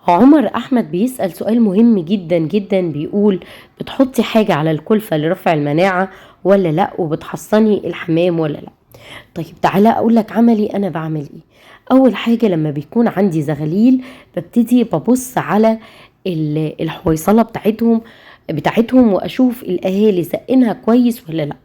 عمر احمد بيسأل سؤال مهم جدا جدا، بيقول بتحطي حاجة على الكلفة لرفع المناعة ولا لا، وبتحصني الحمام ولا لا؟ طيب تعالى اقول لك عملي انا بعمل ايه. اول حاجة لما بيكون عندي زغاليل ببتدي ببص على الحويصلة بتاعتهم واشوف الاهالي زقنها كويس ولا لا،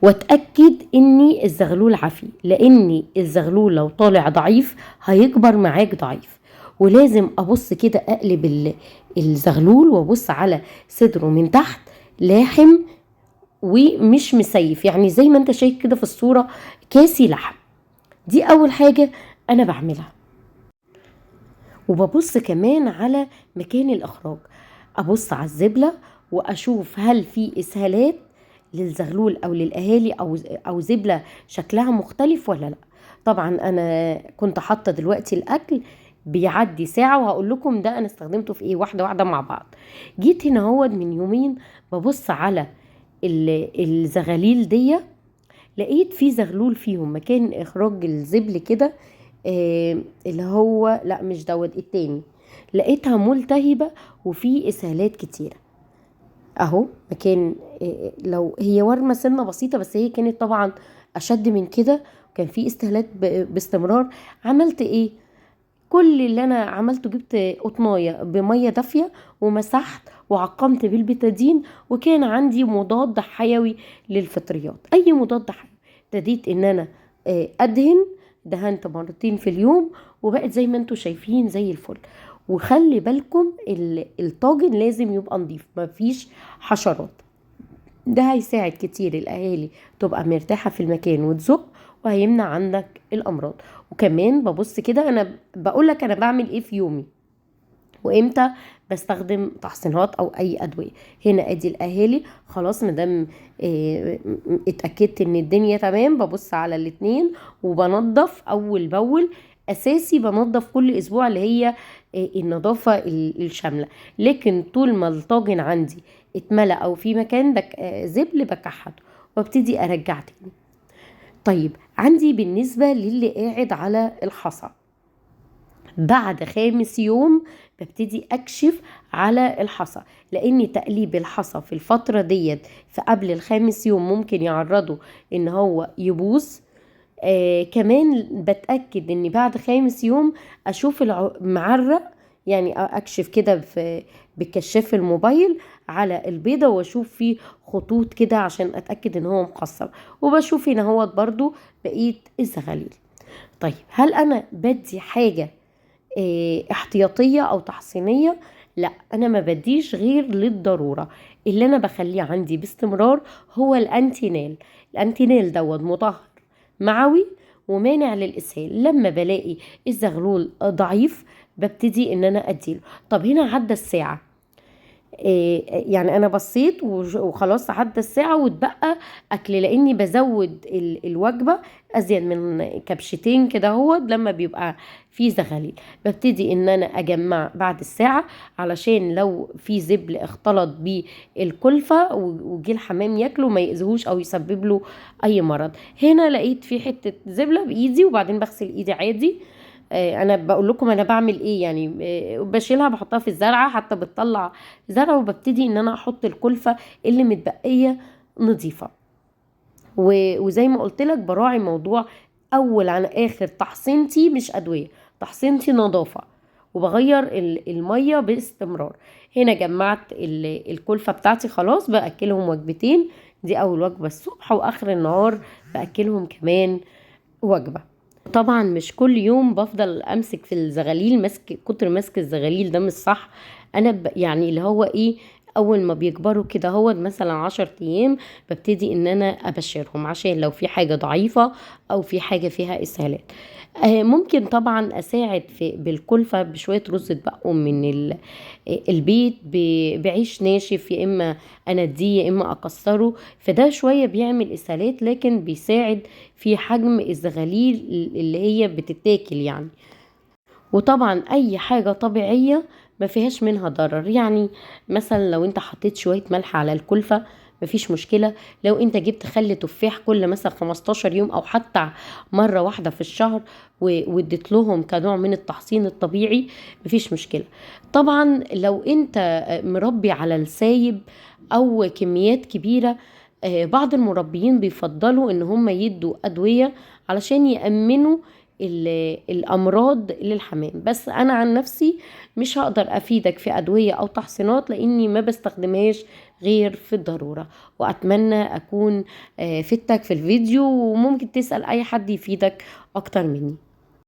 واتاكد اني الزغلول عافي، لان الزغلول لو طالع ضعيف هيكبر معاك ضعيف. ولازم ابص كده اقلب الزغلول وابص على صدره من تحت لاحم ومش مسيف، يعني زي ما انت شايف كده في الصورة كاسي لحم. دي اول حاجة انا بعملها. وببص كمان على مكان الاخراج، ابص على الزبلة واشوف هل في اسهالات للزغلول او للاهالي او زبلة شكلها مختلف ولا لا. طبعا انا كنت حاطة دلوقتي الاكل بيعدي ساعة وهقول لكم ده انا استخدمته في ايه، واحدة واحدة مع بعض. جيت هنا اهوت من يومين ببص على الزغاليل دي، لقيت في زغلول فيهم مكان اخراج الزبل كده، اللي هو لا مش دوت التاني، لقيتها ملتهبة وفي اسهالات كتيرة اهو مكان. لو هي ورمة سنة بسيطة بس هي كانت طبعا اشد من كده، كان في استهلاك باستمرار. عملت ايه؟ كل اللي انا عملته جبت قطنايه بميه دافيه ومسحت وعقمت بالبتادين، وكان عندي مضاد حيوي للفطريات، اي مضاد حيوي. ابتديت ان انا ادهن، دهنت مرتين في اليوم وبقت زي ما انتم شايفين زي الفل. وخلي بالكم الطاجن لازم يبقى نظيف مفيش حشرات، ده هيساعد كتير الاهالي تبقى مرتاحه في المكان وتزق، وهيمنع عندك الامراض. وكمان ببص كده، انا بقول لك انا بعمل ايه في يومي وامتى بستخدم تحصينات او اي ادويه. هنا ادي الاهالي خلاص، مادام اتاكدت ان الدنيا تمام ببص على الاتنين وبنضف اول باول. اساسي بنضف كل اسبوع اللي هي النظافه الشامله، لكن طول ما الطاجن عندي اتملى او في مكان زبل بكحته وابتدي ارجع تاني. طيب عندي بالنسبه للي قاعد على الحصى، بعد 5 يوم ببتدي اكشف على الحصى، لان تقليب الحصى في الفتره ديت في قبل 5 يوم ممكن يعرضه ان هو يبوظ. كمان بتاكد ان بعد 5 يوم اشوف معرق، يعني اكشف كده بكشاف الموبايل على البيضه واشوف فيه خطوط كده عشان اتاكد ان هو مقصر. وبشوف هنا هو برضو بقيه الزغاليل. طيب هل انا بدي حاجه احتياطيه او تحصينيه؟ لا، انا ما بديش غير للضروره. اللي انا بخليه عندي باستمرار هو الانتينال. الانتينال دوت مطهر معوي ومانع للاسهال. لما بلاقي الزغلول ضعيف ببتدي ان انا اديله. طب هنا عدى الساعه، يعني انا بصيت وخلاص عدى الساعه واتبقى اكل، لاني بزود الوجبه ازيد من كبشتين كده اهوت لما بيبقى في زغاليل. ببتدي ان انا اجمع بعد الساعه علشان لو في زبل اختلط بالكلفه وجه الحمام ياكله ما يأذيهوش او يسبب له اي مرض. هنا لقيت في حته زبله بايدي، وبعدين بغسل ايدي عادي. انا بقول لكم انا بعمل ايه، بشيلها بحطها في الزرعه حتى بتطلع زرع، وببتدي ان انا احط الكلفه اللي متبقيه نظيفه. وزي ما قلت لك براعي موضوع اول عن اخر تحصينتي مش ادويه، تحصينتي نظافه، وبغير الميه باستمرار. هنا جمعت الكلفه بتاعتي خلاص، باكلهم وجبتين، دي اول وجبه الصبح واخر النهار باكلهم كمان وجبه. طبعا مش كل يوم بفضل امسك في الزغاليل، كتر مسك الزغاليل ده مش صح. انا يعني اللي هو ايه، اول ما بيكبروا كده هو مثلا 10 ايام ببتدي ان انا ابشرهم عشان لو في حاجه ضعيفه او في حاجه فيها اسهالات. ممكن طبعا اساعد بالكلفه بشويه رز اتبقوا من البيت بعيش ناشف، يا اما انا اديه يا اما اكسره، فده شويه بيعمل اسهالات لكن بيساعد في حجم الزغاليل اللي هي بتتاكل. وطبعا اي حاجه طبيعيه ما فيهاش منها ضرر، يعني مثلا لو انت حطيت شويه ملح على الكلفه مفيش مشكلة. لو انت جبت خل تفاح كل مثلا 15 يوم او حتى مرة واحدة في الشهر واديت لهم كنوع من التحصين الطبيعي، مفيش مشكلة. طبعا لو انت مربي على السايب او كميات كبيرة، بعض المربيين بيفضلوا ان هم يدوا ادوية علشان يأمنوا الامراض للحمام. بس انا عن نفسي مش هقدر افيدك في ادوية او تحصينات لاني ما بستخدمهاش غير في الضرورة. واتمنى اكون فدتك في الفيديو، وممكن تسأل اي حد يفيدك اكتر مني.